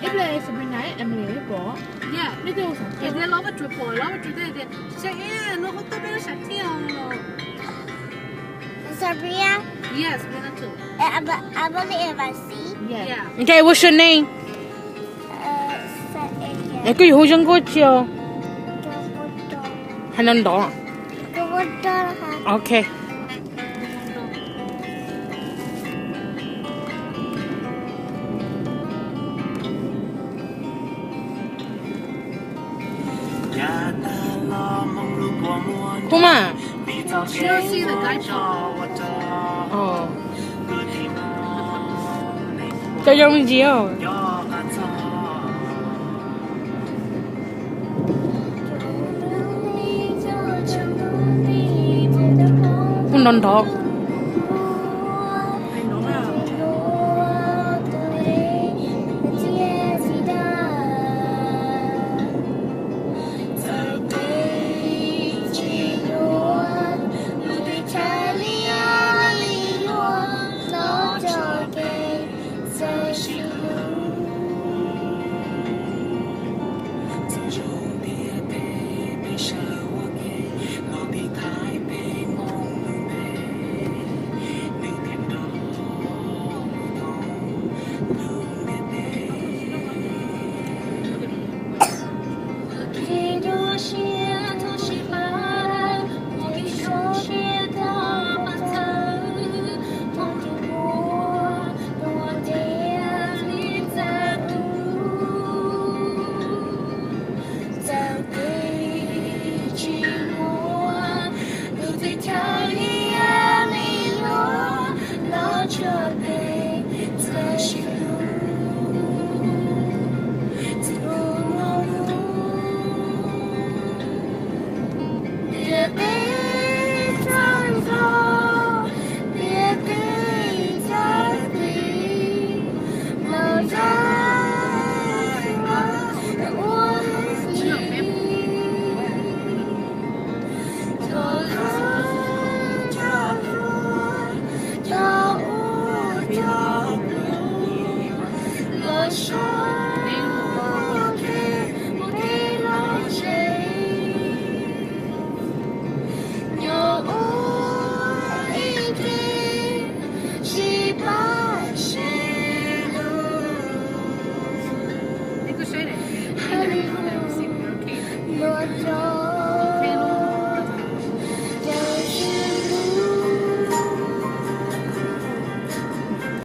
Ib pliag Sabrina, Emily pom. Yeah, nej twb ua xav thiab. Tias los pab tsuas pom, los pab tsuas thiab tias, saib no qhov twb peb lub sam thiaj. Sabrina? Yes, Sabrina too. Eh, I be-, I believe I see. Yeah. Yeah. Okay, what's your name? Eh, koj yuav hu zoo nkauj tsi os? Hais no ntov. Ok. Hu mas. Cov zoo ntsis os. Hu nrov nrov.